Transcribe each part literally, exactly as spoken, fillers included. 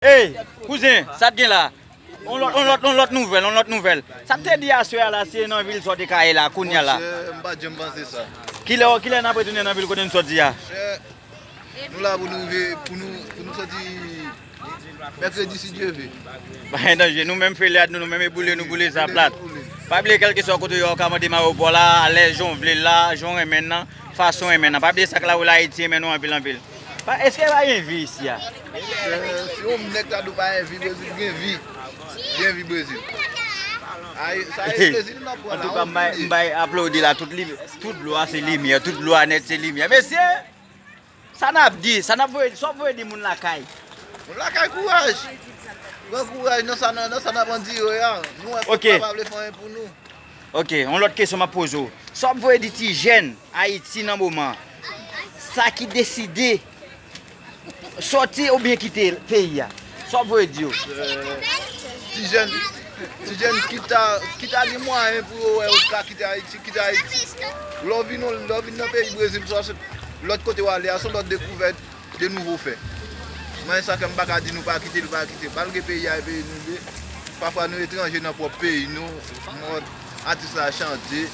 Ey, kouzen, sa t gen la? On lòt, on lòt, on lòt nouvèl, on lòt nouvèl. Sa t te di aswè a la, se nan vil sa w te ka ye la, kounye a la. Monchè, m pa t janm panse sa. Kilè, kilè n ap retounen nan vil kote n sòti a? Monchè, nou la pou nou rive, pou nou, pou nou sòti mèkredi, si Dye ve. Pa gen danje, nou menm fele ak nou, nou menm e boule, nou boule sa plat. Pa bliye, kèlkeswa kote w ye, w ka mande m ayewopò la, alèz, jan w vle l la, jan w renmen l lan, fason w renmen l lan. Pa bliye sa k la ou la, Ayiti renmen nou anpil, anpil. Pa, èske pa gen vi isi a? Si yon nèg ta di w pa gen vi Brezil, gen vi. Gen vi Brezil. Ay, sa e Brezil n ap pran la. Antouka, m bay, m bay aplodi la, tout, tout dlo a se limyè, tout dlo a nèt se limyè. Mesye, sa n ap di, sa n ap voye, sa w ap voye di moun lakay? Moun lakay, kouraj. Pran kouraj nan sa, nan, nan sa n ap andire a. Nou wè pèp la pa vle fè anyen pou nou. Ok, yon lòt kesyon m ap poze w. Sa w ap voye di ti jèn Ayiti nan moman sa ki deside sòti oubyen kite peyi a? Sa w ap voye di yo? Ti jèn, ti jèn ki ta, ki ta gen mwayen pou yo wè yo ka kite Ayiti, kite Ayiti. Lè w vin, lè w vin nan peyi Brezil, se lòt kote w ale a, se yon lòt dekouvèt de nouvo fè. Mwen, sa ke m pa ka di nou pa kite l, pa kite l. Malgre peyi a e peyi nou ye, pafwa nou etranje nan pwòp peyi nou, mòd atis la chante,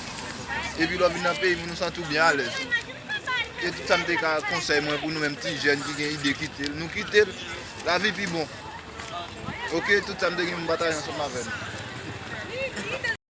epi lè w vin nan peyi nou, nou santi w byen alèz. E tout sa m te ka konsèy mwen pou nou menm ti jèn ki gen ide kite l, nou kite l, lavi pi bon. Ok, tout sa m te gen pou m pataje ansanm avè nou.